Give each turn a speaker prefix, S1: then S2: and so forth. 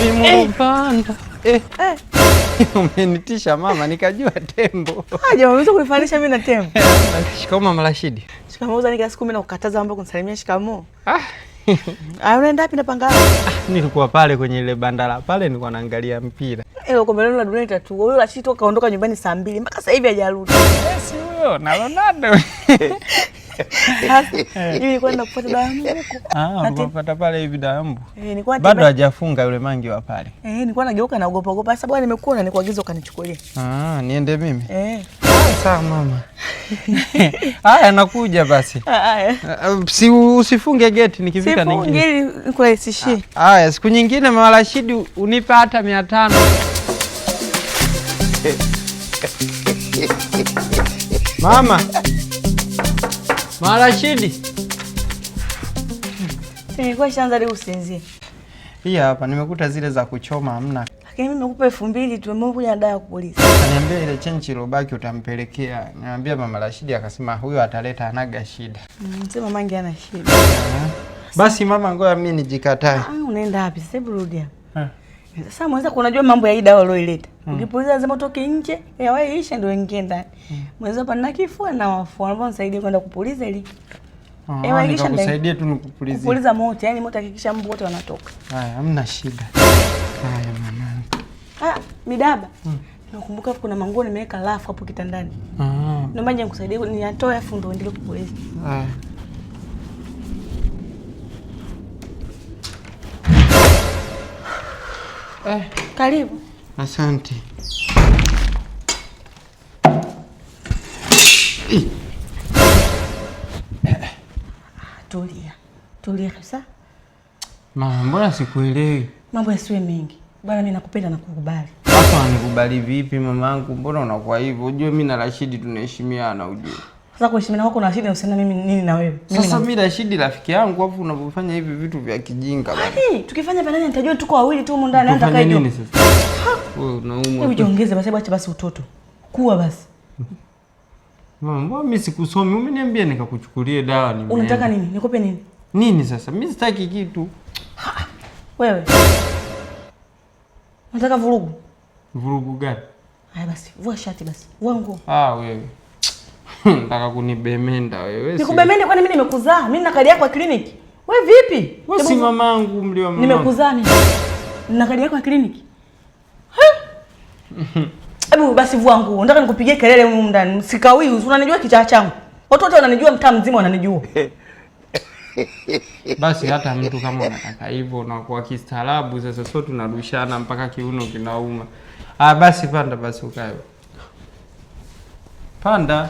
S1: Mimi eh. Eh. Umenitisha mama, nikajua tembo.
S2: Ah, jamaa unaweza kunifanisha mimi na tembo.
S1: Shikamoo mama Rashidi.
S2: Shikamoo zani kila siku mimi nakukataza mambo kunisalimia shikamoo. Ah. Ah, unaenda wapi na panga?
S1: Nilikuwa pale kwenye ile bandara pale nilikuwa naangalia mpira.
S2: Eh, kombe lenu la dunia tatu. Huyo Rashidi toka kaondoka nyumbani saa 2 mpaka sasa hivi hajarudi.
S1: Eh, si huyo na Ronaldo.
S2: Nilikuwa nakufuata dawa mbu huko.
S1: Ah, unafuata pale hivi dawa mbu. Eh, nilikuwa bado hajafunga yule mangi wa pale.
S2: Eh, nilikuwa nageuka naogopa ogopa. Sasa bwana nimekuona nikuagiza ukanichukulie.
S1: Ah, niende mimi?
S2: Eh.
S1: Sawa mama. Haya, nakuja basi.
S2: Haya.
S1: Si usifunge geti nikifika
S2: niingie. Sifunge ili nikurahisishie.
S1: Haya, siku nyingine mama Rashidi unipe hata 500. Mama. Mama Rashidi.
S2: Nilikuwa shaanza leo usinzie.
S1: Hii hapa nimekuta zile za kuchoma hamna.
S2: Lakini mimi nimekupa 2000 tu, mbona na dawa ya kupuliza?
S1: Ananiambia ile chenchi ilobaki utampelekea. Niambia mama Rashidi akasema huyo ataleta anaga shida.
S2: Sema mangi ana shida.
S1: Basi mama, ngoja mimi nijikatae.
S2: Ah, unaenda wapi? Sasa hebu rudi hapa. Sasa mwanza kunajua mambo ya hii dawa ulioileta. Ukipuliza lazima utoke nje, hewa iishe ndio ingie ndani. Mwanza hapa nina kifua na wafua. Naomba nisaidie kwenda kupuliza ili.
S1: Hewa iishe ndio. Nikusaidie tu nikupulizie.
S2: Kupuliza moto, yani moto hakikisha mbu wote wanatoka.
S1: Haya, hamna shida. Haya mama.
S2: Ah, midaba. Nakumbuka kuna manguo nimeweka rafu hapo kitandani. Naomba nje nikusaidie niyatoe afu ndio endelee kupuliza.
S1: Haya.
S2: Karibu.
S1: Asante.
S2: Tulia. Tulia kabisa.
S1: Mama, mbona sikuelewi?
S2: Mambo yasiwe mengi. Bwana mimi nakupenda na kukubali.
S1: Sasa unanikubali vipi mamangu? Mbona unakuwa hivyo? Unajua mimi na Rashidi tunaheshimiana ujue.
S2: Sasa kuheshimiana kwako na Rashidi usiana mimi nini na wewe?
S1: Sasa mimi Rashidi rafiki yangu afu unapofanya hivi vitu vya kijinga bwana.
S2: Hadi tukifanya vya nani nitajua tuko wawili tu humu ndani hata
S1: kaijua. Nini sasa? Wewe unaumwa.
S2: Hebu jiongeze basi, acha basi utoto. Kuwa basi.
S1: Mama, mbona mimi sikusomi? Umeniambia nikakuchukulie dawa ni.
S2: Unataka nini? Nikupe nini?
S1: Nini sasa? Mimi sitaki kitu.
S2: Wewe. Unataka vurugu?
S1: Vurugu gani?
S2: Haya basi, vua shati basi. Vua nguo.
S1: Ah, wewe. Nataka kunibemenda wewe.
S2: Nikubemende kwani mimi nimekuzaa? Mimi nina kadi yako ya kliniki. Wewe vipi?
S1: Wewe si mamangu mlio mama.
S2: Nimekuzaa mimi. Nina kadi yako ya kliniki. Hebu basi vua nguo. Nataka nikupigie kelele humu ndani. Sikawii, unanijua kichaa changu. Watu wote wananijua, mtaa mzima wananijua.
S1: Basi hata mtu kama unataka hivyo unakuwa kistaarabu sasa, sio tunarushana mpaka kiuno kinauma. Ah, basi panda basi ukae. Panda.